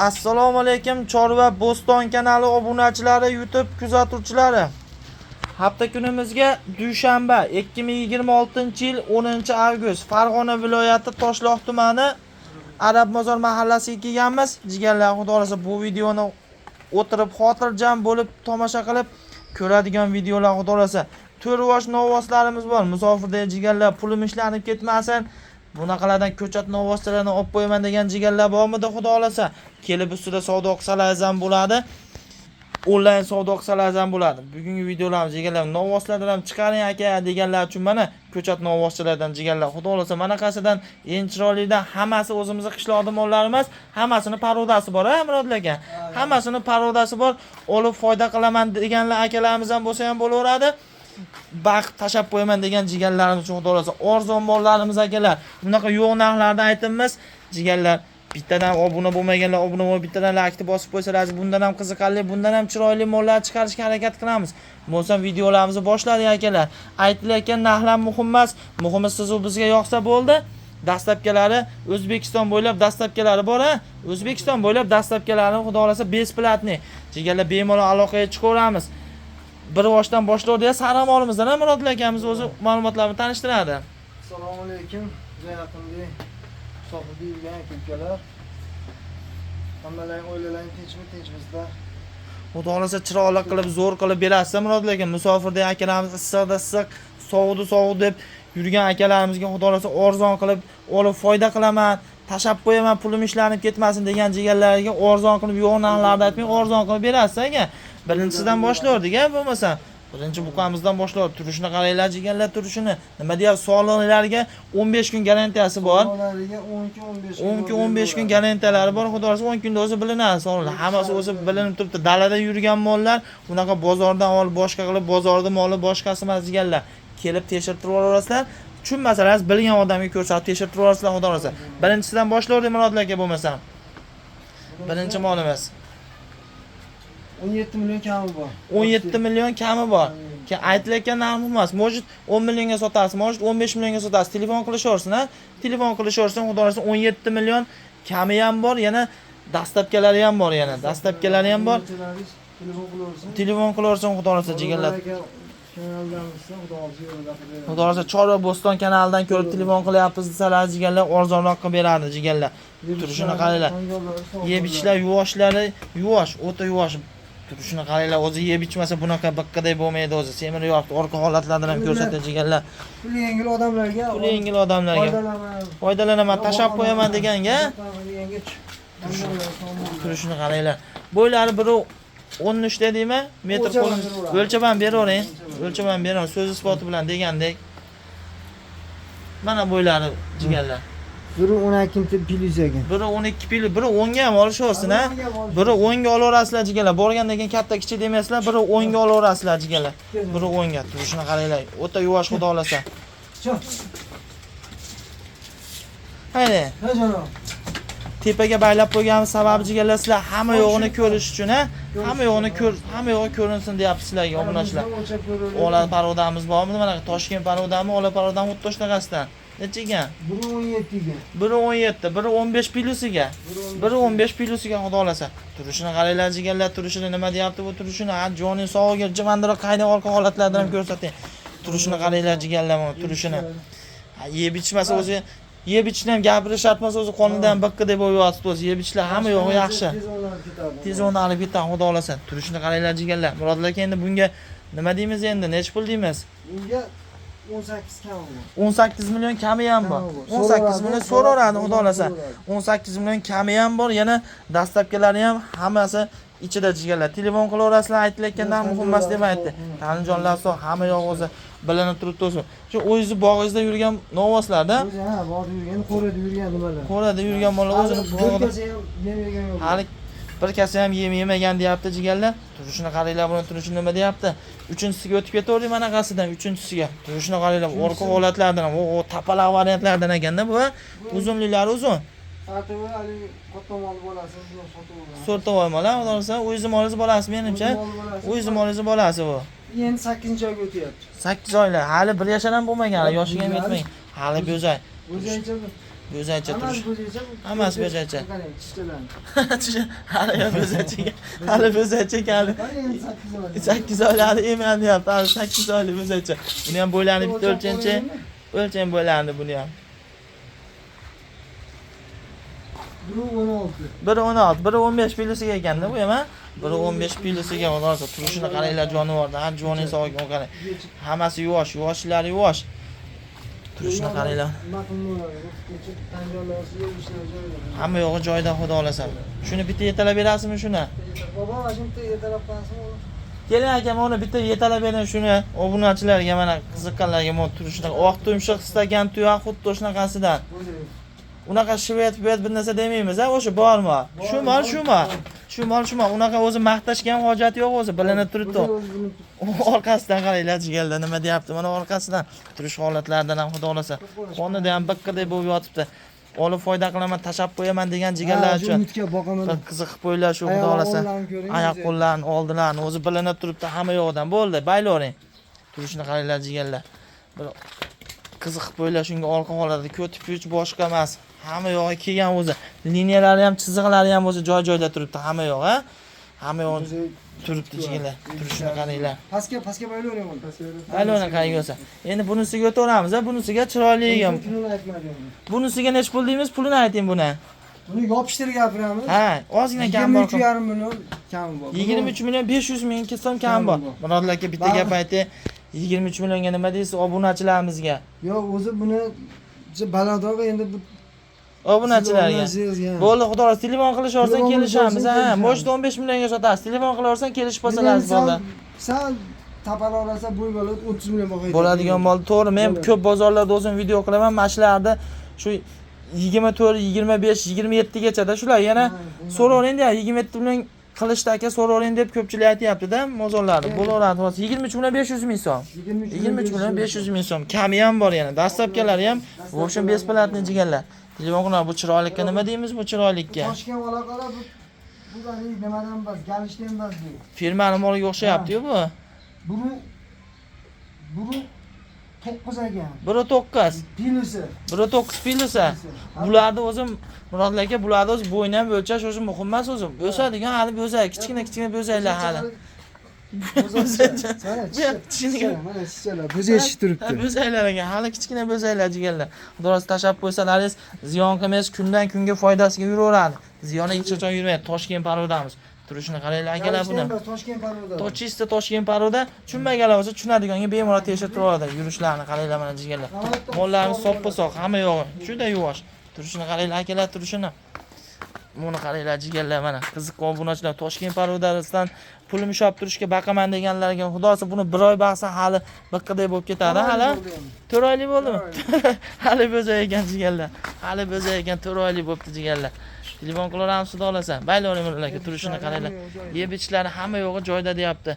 Assalomu alaykum Chorva Bo'ston kanali obunachilari, YouTube kuzatuvchilari. Hafta kunimizga dushanba, 2026-yil 10-avgust, Farg'ona viloyati Toshloq tumani Arabmozor mahallasiga kelganmiz. Jigarlar, xudo xolasa bu videoni o'tirib xotirjam bo'lib tomosha qilib ko'radigan videolar, xudo xolasa. To'rvosh novvoslarimiz bor. Musofirda jigarlar, pulim ishlanib ketmasin. Bunaqalardan ko'chat novvoslarni olib qo'yaman degan jigarlar bormidi, xudo xolasa. Kelib ustida savdo qilsalar ham bo'ladi. Onlayn savdo qilsalar ham bo'ladi. Bugungi videolarimiz jigarlar, novvoslardan ham chiqaring aka deganlar uchun mana ko'chat novvoschalardan jigarlar, xudo xolasa manaqasidan eng chiroylidan, hammasi o'zimizni qishloqni mollari emas, hammasini parodasi bor, a Murodli aka. Hammasini parodasi bor. Olib foyda qilaman deganlar akalarimiz ham bo'lsa ham bo'laveradi. Baq tashlab qo'yaman degan jigarlarimiz uchun, xudo xolasa arzon mollarimiz akalar. Bunaqa yo'q narxlarda aytibmiz jigarlar. Bittadan obuna bo'lmaganlar obuna bo'lib, bittadan laykni bosib qo'ysalar, bundan ham qiziqarli, bundan ham chiroyli mollar chiqarishga harakat qilamiz. Bo'lsam videolarimizni boshladik akalar. Aytilayotgan narxlar muhim emas, muhimi siz u bizga yoqsa bo'ldi. Dastlabkalari O'zbekiston bo'ylab dastlabkalari bor, ha? O'zbekiston bo'ylab dastlabkalari, xudo xolasa, бесплатный. Jigarlar, bemalol aloqaga chiqaveramiz. Bir boshdan boshlaydi sariq molimizdan ham Murodli akamiz o'zi ma'lumotlarni tanishtiradi. Assalomu alaykum. Juda yaqinda musofirda yurgan aka ukalar. Hammalaring, oilalaring tinchmi, tinchmisizlar? Xudo xolasa chiroyli qilib, zo'r qilib berasiz Murodli aka. Musofirda akalarimiz issiqda issiq, sovuqda sovuq deb yurgan akalarimizga, xudo xolasa, arzon qilib olib foyda qilaman, tashlab qo'yaman, pulim ishlanib ketmasin degan jigarlarga arzon qilib, yo'q narxlarda aytmay, arzon qilib berasiz aka. Birinchisidan boshlardik, a bo'lmasa. Birinchi buqamizdan boshlab turishini qaranglar jigarlar, turishini. Nima deyapsiz? Sog'liqlariga 15 kun garantiyasi bor. Sog'liqlariga 10 kun, 15 kun. 10 kun, 15 kun garantiyalari bor. Xudo xolasa 10 kunda o'zi bilinadi sog'liq. Hammasi o'zi bilinib turibdi. Dalada yurgan mollar unaqa bozordan olib boshqa qilib, bozorda moli boshqasi emas jigarlar. Kelib tekshirtirib olaverasizlar. Tushunmasangiz bilgan odamga ko'rsatib tekshirtirib olasizlar, xudo xolasa. Birinchisidan boshlayverdik Murodli aka bo'lmasam. Birinchi molimiz. 17 million kami bor. 17 million kami bor. Keyin aytilayotgan narx emas. Может 10 millionga sotasiz, может 15 millionga sotasiz. Telefon qilishaversin, ha? Telefon qilishaversin, xudo xolasa 17 million kami ham bor, yana dastlabkalari ham bor yana. Dastlabkalari ham bor. Telefon qilaversin. Telefon qilaversin, xudo xolasa jigarlar. Kanaldan bilsa, xudo xolasa yo'lida qilib beradi. Xudo xolasa Chorva Bo'ston kanalidan ko'rib telefon qilyapmiz desalar jigarlar, arzonroq qilib beradi jigarlar. Turishini qaranglar. Yeb ichishlar yuvoshlari yuvosh, o'ta yuvosh. Turishini qaranglar, o'zi yeb ichmasa bunaqa biqqaday bo'lmaydi o'zi. Semirib yotibdi, orqa holatlarini ham ko'rsatadi jigarlar. Puli yengil odamlarga. Puli yengil odamlarga. Foydalanaman. Foydalanaman, tashlab qo'yaman deganga deganga. Turishini qaranglar. Bo'ylari biri 13 dedingmi? Metr O'lchab qo'lim beraveraman. O'lchab ham beravering. O'lchab ham beravering, so'z isboti bilan degandek. Mana bo'ylari jigarlar. Biri 12 plyus ekan. Biri 12 pili, biri 10 ga ham olishaversin, ha? Biri 10 ga olaverasizlar jigarlar. Borgandan keyin katta kichik demaysizlar, biri 10 ga olaverasizlar jigarlar. Biri 10 ga. Turishini qaranglar. O'ta yuvosh, xudo xolasa. Haydi. Ha jonim. Tepaga baylab qo'yganimiz sababi jigarlar, sizlar hamma yo'g'ini ko'rish uchun, ha? Hamma yo'g'ini ko'r, hamma yo'g'i ko'rinsin deyapsiz sizlarga obunachilar. O'lchab ko'raylik. Ola parodamiz bormi? Mana Toshkent parodami, ola parodami xuddi shunaqasidan. Necha ekan? Biri 17 ekan. Biri 17, biri 15 plusiga. Biri 15 plusiga, xudo xolasa. Turishini qaranglar jigarlar, turishini nima deyapti bu turishini? Ha, joning sog'ligiga jimandiroq qayda orqa holatlardan ham ko'rsating. Turishini qaranglar jigarlar, mana turishini. Ha, yeb ichmasa o'zi, yeb ichishni ham gapirish shart emas, o'zi qonida ham biqqadek bo'lib yotibdi o'zi. Yeb ichishlar hamma yo'g'i yaxshi. Tez o'rnalib ketadi. Tez o'rnalib ketadi, xudo xolasa. Turishini qaranglar jigarlar. Murodlar aka, endi bunga nima deymiz endi? Necha pul deymiz? Bunga 18 kami bor. 18 million kami ham bor. Kami bor. 18 million so'raveradi, xudo xolasa. So'raveradi. 18 million kami ham bor, yana dastlabkilari ham hammasi ichida jigarlar. Telefon qilaverasizlar, aytilayotgan narx muhim emas deb aytdi. Tanijonlar sog', hamma yo'q o'zi bilinib turibdi o'zi. Shu o'zingizni bog'ingizda yurgan novvoslarda, O'zi ha, bog'da yurgan, qo'rada yurgan nimalar. qo'rada yurgan mollar o'zini Hali bog'ida bir kasa ham yem yegan yo'q. Hali bir kasa ham yem yemagan deyapti jigarlar. Turishini qaranglar, buni turishini nima deyapti? Uchinchisiga o'tib ketaverdik manaqasidan, uchinchisiga. Turishini qaranglar, orqa holatlardan ham, o tapalaq variantlardan ekanda bu. Uzunliklari uzun. Tartibi haligi katta mol bolasi shuni sotib olgan. So'rtovoy mol, xudo xolasa, o'zingizni molingiz bolasi menimcha. O'zingizni molingiz bolasi bu. Endi 8-oyga o'tyapti. 8 oylik, hali 1 yashar ham bo'lmagan, hali yoshiga ham yetmagan. Hali go'zal. O'zingcha Bo'zaycha turish. Hammasi Hammasi bo'zaycha. Qarang, tishchalarni. Hali ham bo'zaycha. Hali bo'zaycha hali. Qarang, endi 8 oylik. 8 oylik hali emandi deyapti. Hali 8 oylik bo'zaycha. Buni ham bo'ylarini bitta o'lchangchi. O'lchang bo'ylarini buni ham. 1.16. 1.16, 1.15 plyusiga ekanda bu ham, ha? 1.15 plyusiga xudo turishini qaranglar jonivorni, har joningiz sog' qarang. Hammasi yuvosh, yuvoshlari yuvosh. Turishini qaranglar. Hamma yo'g'i joyida xudo xolasa. Shuni bitta yetalab berasizmi shuni? Bobo, mana shuni bitta yetalab qo'yasizmi? Keling akam, uni bitta yetalab bering shuni. Obunachilarga mana qiziqqanlarga mana turishini oq tumshuq istagan tuya xuddi shunaqasidan. Unaqa shved bir narsa demaymiz, ha, o'sha bormi? Shu mol, shu mol. Shu mol, shu mol. Unaqa o'zi maqtashga ham hojati yo'q o'zi, bilinib turibdi. Orqasidan qaranglar jigarlar nima deyapti. Mana orqasidan turish holatlaridan ham xudo xolasa. Qonida ham biqqidek bo'lib yotibdi. Olib foyda qilaman, tashlab qo'yaman degan jigarlar uchun. Umidga boqaman. Bir qiziqib qo'yinglar shu xudo xolasa. Oyoq qo'llarini, oldilarini o'zi bilinib turibdi hamma yoqdan. Bo'ldi, baylavering. Turishini qaranglar jigarlar. Bir qiziqib qo'yinglar shunga orqa holati ko'ti puch boshqa emas. Hamma yog'i kelgan o'zi. Liniyalari ham, chiziqlari ham o'zi joy-joyda turibdi hamma yog'i. Hamma yog'i turibdi jigarlar. Turishini qaranglar. Pastga, pastga baylavering uni. Baylavering qayerga bo'lsa. Endi bunisiga o'taveramiz, bunisiga chiroyli ekan. Pulini aytmadim. Bunisiga nech pul deymiz? Pulini ayting buni. Buni yopishtirib gapiramiz. Ha, ozgina kam bor. 23,5 million kam bor. 23 million 500 ming so'm kam bor. Murodlar aka bitta gap aytdi. 23 millionga nima deysiz obunachilarimizga? Yo'q, o'zi buni balandroq endi bu obunachilarga. Bo'ldi, xudo xolasa telefon qilishaversan kelishamiz. Ha, может 15 millionga sotasiz. Telefon qilaversan kelishib qolsalar bo'ldi. Sal tapalaversa bo'y bo'ladi 30 million baho. Bo'ladigan mol to'g'ri. Men ko'p bozorlarda o'zim video qilaman. Mana shularda shu 24, 25, 27 gachada shular yana so'ravering deyapti. 27 million qilishdi aka so'ravering deb ko'pchilik aytyapti-da bozorlarda. Bo'laveradi hozir 23 million 500 ming so'm. 23 million 500 ming so'm. Kami ham bor yana. Dastlabkalari ham в общем бесплатный jigarlar. Telefon qilaman, bu chiroylikka nima deymiz bu chiroylikka? Toshkent aloqalar bu nimadan emas, galishdan emas bu. Firmani moliga o'xshayapti-yu bu. Buni 9 ekan. Biri 9. Plusi. Biri 9 plusi. Bularni o'zim Murodlar aka, bularni o'zi bo'yni ham o'lchash o'zi muhim emas o'zi. O'sadigan hali bo'zak, kichkina kichkina bo'zaklar hali. Mana chichalar, bo'zak shishib turibdi. Bo'zaklar ekan, hali kichkina bo'zaklar jigarlar. Xudo xolasa tashlab qo'ysalaringiz ziyon qilmaysiz, kundan kunga foydasiga yuraveradi. Ziyoni hech qachon yurmaydi. Toshkent parodamiz. Turishini qaranglar akalar buni. Toshkent paroda. Tochista Toshkent paroda. Tushunmaganlar bo'lsa tushunadigonga bemalol tekshirib turadi. Yurishlarini qaranglar mana jigarlar. Mollarimiz soppa-sog', hamma yo'g'i juda yuvosh. Turishini qaranglar akalar, turishini. Buni qaranglar jigarlar mana qiziq obunachilar Toshkent parodasidan pulim ushlab turishga baqaman deganlarga xudo xolasa buni bir oy baqsa hali biqqidek bo'lib ketadi hali. 4 oylik bo'ldimi? Hali bo'zay ekan jigarlar. Hali bo'zay ekan 4 oylik bo'pti jigarlar. Telefon qilaveramiz xudo xolasa. Baylavering ularga turishini qaranglar. Yeb ichishlari hamma yo'g'i joyida deyapti.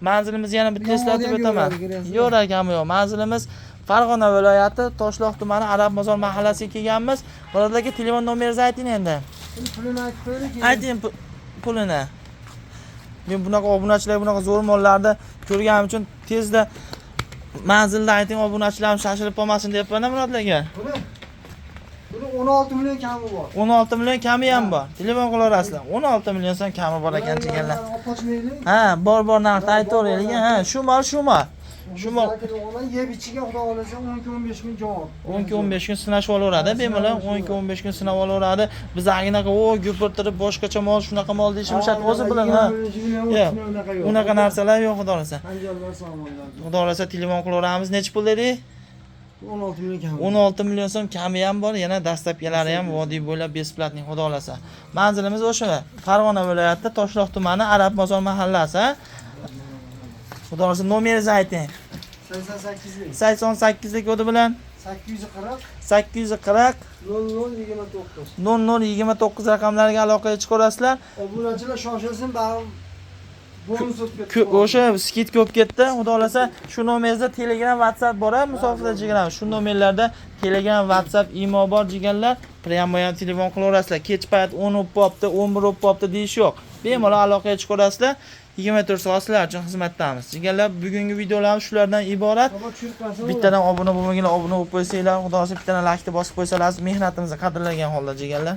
Manzilimizni yana bitta eslatib o'taman. Yo'q akam yo'q. Manzilimiz Farg'ona viloyati Toshloq tumani Arab bozor mahallasiga kelganmiz. Birodarlar aka telefon nomeringizni ayting endi. Pulini aytib qo'yaylik. Ayting pulini. Men bunaqa obunachilar bunaqa zo'r mollarni ko'rganim uchun tezda manzilni ayting, obunachilarim shoshilib qolmasin deyapman Murodlar aka. Buni 16 million kami bor. 16 million kami ham bor. Telefon qilaverasizlar. 16 million so'm kami bor ekan jigarlar. Ha, bor narxni aytaveraylik. Ha, shu mol, shu mol. Shu mol yeb ichiga xudo xolasa 10-15 kun javob. 10-15 kun sinashib olaveradi. Bemalol 10-15 kun sinab olaveradi. Biz aginaqa o gupirtirib boshqacha mol, shunaqa mol deyishimiz o'zi bilan ha. Unaqa narsalar yo'q xudo xolasa. Xudo xolasa telefon qilaveramiz. Necha pul dedik? 16 million kami. 16 million so'm kami ham bor, yana dastlabkalari ham vodiy bo'ylab besplatniy xudo xolasa. Manzilimiz o'sha Farg'ona viloyati Toshloq tumani Arab bozor mahallasi. Xudo xolasa nomeringizni ayting. 88lik. 88lik kodi bilan 840 840 0029. 0029 raqamlariga aloqaga chiqarasizlar. Obunachilar shoshilsin, baribir Bonus o'tib ketdi. Ko'p o'sha скидка ko'p ketdi. Xudo xolasa shu nomeringizda Telegram, WhatsApp bor, musofirda jigarlar. Shu nomerlarda Telegram, WhatsApp, Imo bor jigarlar. Прямо ham telefon qilaverasizlar. Kech payt 10 o'p bo'pti, 11 o'p bo'pti deyish yo'q. Bemalol aloqaga chiqaverasizlar. 24 soat sizlar uchun xizmatdamiz. Jigarlar, bugungi videolarimiz shulardan iborat. Baba tushirib qo'ysin. Bittadan obuna bo'lmaganlar obuna bo'lib qo'ysanglar, xudo xolasa bittadan laykni bosib qo'ysalar, mehnatimizni qadrlagan holda jigarlar.